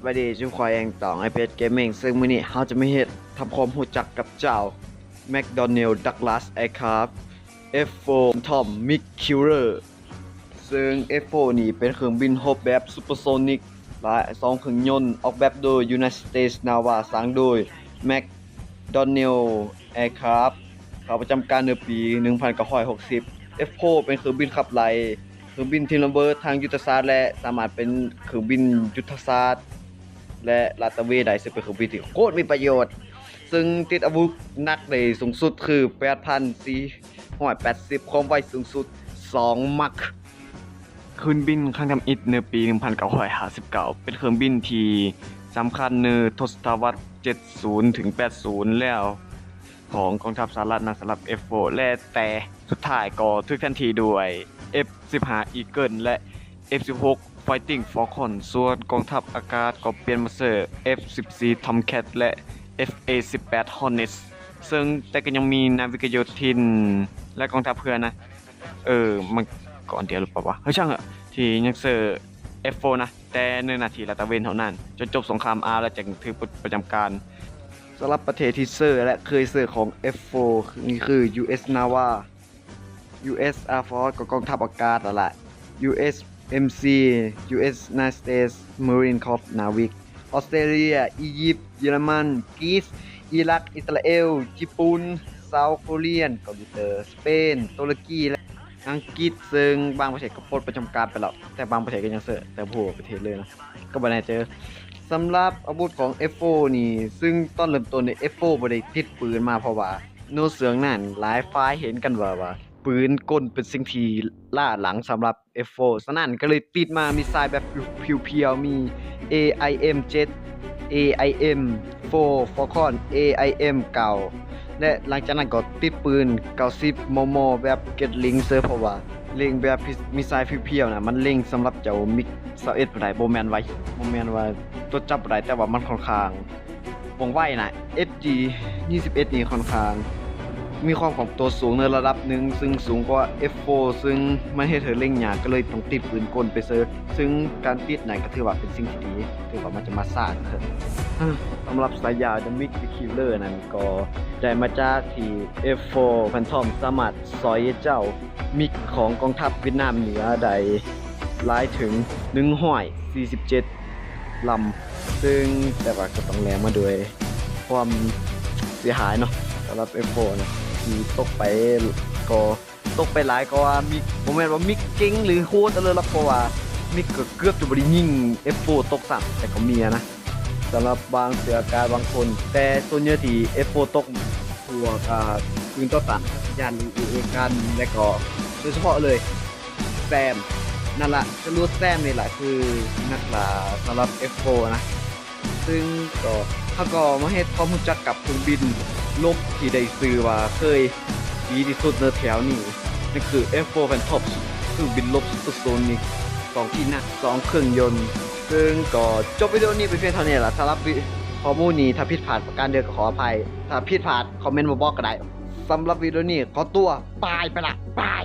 ສະບາຍດີ ຈຸມຂ້ອຍແອງຕອງ ໄອແພດເກມມິງ ເຊິ່ງມື້ນີ້ເຮົາຈະມາເຮັດທຳຄວາມຮູ້ຈັກກັບເຈົ້າ McDonnell Douglas Aircraft ເອັຟໂຟ Phantom MiG Killer ເຊິ່ງ ເອັຟໂຟ ນີ້ເປັນເຄື່ອງບິນຮົບແບບ supersonic ແລະ ສອງເຄື່ອງຍົນ ອອກແບບໂດຍ United States Navy ສ້າງໂດຍ McDonnell Aircraft ເຂົ້າປະຈຳການໃນປີໜຶ່ງພັນເກົ້າຮ້ອຍຫົກສິບ. ເອັຟໂຟ ເປັນເຄື່ອງບິນຂັບໄລ່ ເຄື່ອງບິນຖິ້ມລະເບີດທາງຍຸດທະສາດ ແລະ ສາມາດເປັນເຄື່ອງບິນຍຸດທະສາດ ແລະ ລາດຕະເວນໄດ້ ເຊິ່ງເປັນເຄື່ອງບິນທີ່ໂຄດມີປະໂຫຍດ ເຊິ່ງຕິດອາວຸດໜັກໄດ້ສູງສຸດຄື ແປດພັນສີ່ຮ້ອຍແປດສິບ ຄວາມໄວສູງສຸດ ສອງ Mach. ເຄື່ອງບິນຄັ້ງທຳອິດໃນປີໜຶ່ງພັນເກົ້າຮ້ອຍຫ້າສິບເກົ້າ ເປັນເຄື່ອງບິນທີ່ສຳຄັນໃນທົດສະວັດເຈັດສິບເຖິງແປດສິບແລ້ວ ຂອງກອງທັບສະຫະລັດນະ ສຳລັບ ເອັຟໂຟ ແລະ ແຕ່ສຸດທ້າຍກໍຖືກແທນທີ່ດ້ວຍ ເອັຟສິບຫ້າ Eagle ແລະ ເອັຟສິບຫົກ Fighting Falcon ສ່ວນກອງທັບອາກາດກໍປ່ຽນມາເຊີ ເອັຟສິບສີ່ Tomcat ແລະ ເອັຟເອສິບແປດ Hornet ເຊິ່ງແຕ່ກໍຍັງມີນາວິກະໂຍທິນ ແລະ ກອງທັບເຮືອນະ ເອີ ມັນກໍອັນດຽວຫຼືເປົ່າວະ ເຮີ້ຍ ຊ່າງເຖາະ ທີ່ຍັງເຊີ ເອັຟໂຟ ນະ ແຕ່ໃນໜ້າທີ່ລາດຕະເວນເທົ່ານັ້ນ ຈົນຈົບສົງຄາມອາ ແລ້ວຈຶ່ງຖືກປະຈຳການ. ສຳລັບປະເທດທີ່ເຊີ ແລະ ເຄີຍເຊີຂອງ ເອັຟໂຟ ນີ້ຄື ຢູເອັສ Navy, ຢູເອັສ Air Force ກໍກອງທັບອາກາດຫັ້ນລະ, ຢູເອັສ ເອັມຊີ ຢູເອັສ United States Marine Corps Navy, ອອສເຕຣເລຍ, ອີຢິບ, ເຢຍລະມັນ, ກຣີສ, ອີຣັກ, ອິດສະຣາເອລ, ຍີ່ປຸ່ນ, South Korea, ເກົາຫຼີໃຕ້, ສະເປນ, ຕຸລະກີ ແລະ ອັງກິດ ເຊິ່ງບາງປະເທດກໍປົດປະຈຳການໄປແລ້ວ ແຕ່ບາງປະເທດກໍຍັງເຊີ ແຕ່ບໍ່ຮູ້ວ່າປະເທດເລີຍນະ ກໍບໍ່ແນ່ໃຈ. ສຳລັບອາວຸດຂອງ ເອັຟໂຟ ນີ້ ເຊິ່ງຕອນເລີ່ມຕົ້ນນີ້ ເອັຟໂຟ ບໍ່ໄດ້ຕິດປືນມາ ເພາະວ່າໃນຊ່ວງນັ້ນຫຼາຍຝ່າຍເຫັນກັນວ່າ ວ່າປືນກົນເປັນສິ່ງທີ່ລ້າຫຼັງສຳລັບ ເອັຟໂຟ ສະນັ້ນກໍເລີຍຕິດມາມີສາຍແບບພຽວໆ ມີ ເອໄອເອັມເຈັດ ເອໄອເອັມໂຟ Falcon ເອໄອເອັມເກົ້າ ແລະ ຫຼັງຈາກນັ້ນກໍຕິດປືນເກົ້າສິບ ມມ ແບບ Gatling ເຊີ ເພາະວ່າເລັງແບບມີສາຍພຽວໆນະ ມັນເລັງສຳລັບເຈົ້າມິກຊາວເອັດບໍ່ໄດ້ ບໍ່ແມ່ນວ່າ ບໍ່ແມ່ນວ່າຕົວະຈັບບໍ່ໄດ້ ແຕ່ວ່າມັນຂ້ອນຂ້າງວ່ອງໄວນະ. ເອັສຈີ ຍີ່ສິບເອັດນີ້ຂ້ອນຂ້າງມີຄວາມຄ່ອມຕົວສູງໃນລະດັບໜຶ່ງ ເຊິ່ງສູງກວ່າ ເອັຟໂຟ ເຊິ່ງມັນເຮັດໃຫ້ເລັງຍາກ ກໍເລີຍຕ້ອງຕິດປືນກົນໄປເຊີ ເຊິ່ງການຕິດນັ້ນກໍຖືວ່າເປັນສິ່ງທີ່ດີ ຖືວ່າມັນຈະມາຊ້າເກີນ. ສຳລັບສາຍາ The MiG the Killer ນັ້ນກໍໄດ້ມາຈາກທີ່ ເອັຟໂຟ Phantom ສາມາດສອຍເຈົ້າມິກຂອງກອງທັບຫວຽດນາມເໜືອໄດ້ຫຼາຍເຖິງໜຶ່ງຮ້ອຍສີ່ສິບເຈັດ ລຳ ເຊິ່ງແຕ່ວ່າກໍຕ້ອງແລກມາດ້ວຍຄວາມເສຍຫາຍເນາະ ສຳລັບ ເອັຟໂຟ ນະ ທີ່ຕົກໄປກໍຕົກໄປຫຼາຍກວ່າມິກ ບໍ່ແມ່ນວ່າມິກເກັ່ງ ຫຼື ໂຫດເລີຍລະ ເພາະວ່າມິກກໍເກືອບຈະບໍ່ໄດ້ຍິງ ເອັຟໂຟ ຕົກຊ້ຳ ແຕ່ກໍມີນະ ສຳລັບບາງເສືອອາກາດບາງຄົນ ແຕ່ສ່ວນໃຫຍ່ທີ່ ເອັຟໂຟ ຕົກ ພວກ ອາ ປືນຕໍ່ຕ້ານຍານ ຫຼື ເອເອ ກັນ ແລະ ກໍໂດຍສະເພາະເລີຍ ແຊມ ນັ້ນລະ ຈະຫຼວດແຊມນີ້ລະ ຄືນັກລ່າສຳລັບ ເອັຟໂຟ ນະ ເຊິ່ງກໍ ເຮົາກໍມາເຮັດຄວາມຮູ້ຈັກກັບເຄື່ອງບິນລົບທີ່ໄດ້ຊື່ວ່າເຄີຍດີທີ່ສຸດໃນແຖວນີ້ ນັ້ນຄື ເອັຟໂຟ Phantom ເຄື່ອງບິນລົບ Supersonic ສອງທີ່ນັກ ສອງເຄື່ອງຍົນ. ເຊິ່ງກໍຈົບວິດີໂອນີ້ໄປພຽງເທົ່ານີ້ລະ ສຳລັບຂໍ້ມູນນີ້ ຖ້າຜິດພາດປະການໃດກໍຂໍອະໄພ ຖ້າຜິດພາດຄອມເມັນມາບອກກໍໄດ້. ສຳລັບວິດີໂອນີ້ຂໍຕົວ ບາຍ ໄປລະ ບາຍ.